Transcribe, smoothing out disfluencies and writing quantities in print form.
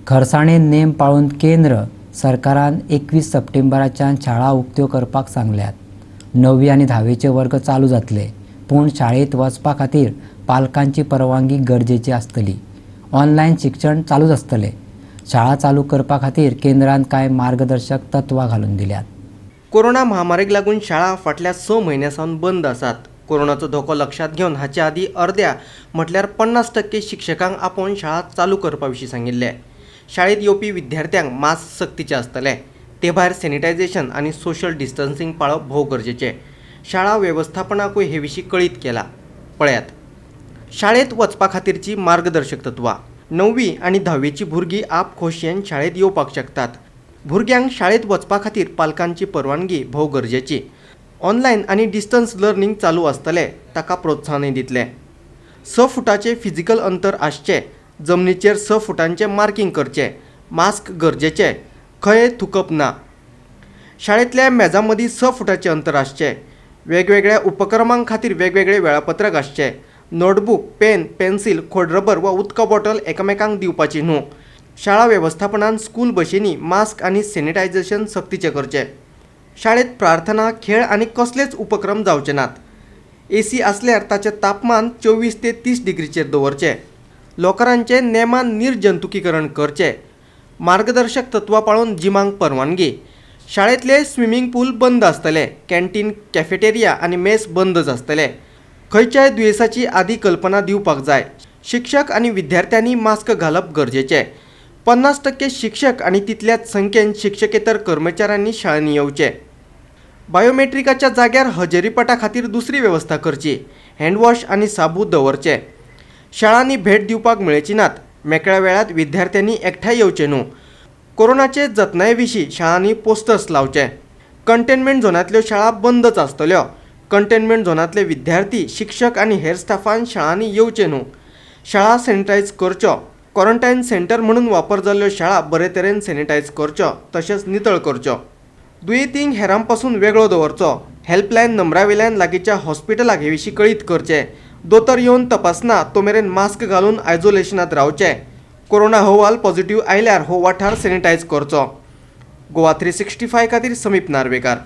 खरसाणेन नेम पाळून केंद्र सरकारान 21 सप्टेंबराच्यान शाळा उक्त्यो करपाक सांगल्यात. 9वी आनी 10वेचे वर्ग चालू जातले, पूण शाळेंत वचपा खातीर पालकांची परवानगी गरजेची आसतली. ऑनलायन शिक्षण चालूच आसतलें. शाळा चालू करपा खातीर केंद्रान कांय मार्गदर्शक तत्वां घालून दिल्यात. कोरोना महामारीक लागून शाळा फाटल्या 6 म्हयन्यां सावन बंद आसात. कोरोनाचो धोको लक्षांत घेवन हाचे आदीं अर्द्या म्हटल्यार 50% शिक्षकांक आपोवन शाळा चालू करपा विशीं सांगिल्लें. शाळेंत येवपी विद्यार्थ्यांक मास्क सक्तीचें आसतलें. ते भायर सॅनिटायझेशन आनी सोशल डिस्टन्सिंग पाळप भोव गरजेचें. शाळा वेवस्थापनाकूय हे विशीं कळीत केलां. पळयात शाळेंत वचपा खातीरची मार्गदर्शक तत्वां. 9वी आनी 10वेची भुरगीं आपखोशयेन शाळेंत येवपाक शकतात. भुरग्यांक शाळेंत वचपा खातीर पालकांची परवानगी भोव गरजेची. ऑनलायन आनी डिस्टन्स लर्नींग चालू आसतलें, ताका प्रोत्साहनय दितले. 6 फुटाचें फिजिकल अंतर आसचें. जमनीचेर 6 फुटांचें मार्कींग करचें. मास्क गरजेचें. खंय थुकप ना. शाळेंतल्या मेजां मदीं 6 फुटाचें अंतर आसचें. वेगवेगळ्या उपक्रमां खातीर वेगवेगळे वेळापत्रक आसचें. नोटबूक, पेन, पेन्सील, खोडरबर वा उदका बॉटल एकामेकांक दिवपाची न्हू. शाळा वेवस्थापनान स्कूल बशींनी मास्क आनी सॅनिटायझेशन सक्तीचें करचें. शाळेंत प्रार्थना, खेळ आनी कसलेच उपक्रम जावचे नात. एसी आसल्यार ताचें तापमान 24 ते 30 डिग्रीचेर दवरचें. लॉकरांचें नेमान निर्जंतुकीकरण करचें. मार्गदर्शक तत्वां पाळून जिमांक परवानगी. शाळेंतले स्विमींग पूल बंद आसतले. कॅन्टीन, कॅफेटेरिया आनी मेस बंदच आसतले. खंयच्याय दुयेंसाची आदी कल्पना दिवपाक जाय. शिक्षक आनी विद्यार्थ्यांनी मास्क घालप गरजेचें. 50% शिक्षक आनी तितल्याच संख्येन शिक्षकेतर कर्मचाऱ्यांनी शाळांनी येवचें. बायोमेट्रिकाच्या जाग्यार हजेरीपटा खातीर दुसरी वेवस्था करची. हँडवॉश आनी साबू दवरचे. शाळांनी भेट दिवपाक मेळची नात. मेकळ्या वेळांत विद्यार्थ्यांनी एकठांय येवचें न्हू. कोरोनाचे जतनाये विशीं शाळांनी पोस्टर्स लावचे. कंटेनमेंट झोनांतल्यो शाळा बंदच आसतल्यो. कंटेनमेंट झोनांतले विद्यार्थी, शिक्षक आनी हेर स्टाफान शाळांनी येवचें न्हू. शाळा सॅनिटायज करच्यो. क्वॉरंटायन सेंटर म्हणून वापर जाल्ल्यो शाळा बरे तरेन सॅनिटायज करच्यो तशेंच नितळ करच्यो. दुयेंतींक हेरां पासून वेगळो दवरचो. हेल्पलायन नंबरा वयल्यान लागींच्या हॉस्पिटलाक हे विशीं कळीत करचें. दोतोर येवन तपासना तो मेरेन मास्क घालून आयसोलेशनांत रावचें. कोरोना अहवाल पॉझिटिव्ह आयल्यार हो वाठार सॅनिटायज करचो. गोवा 365 खातीर समीप नार्वेकार.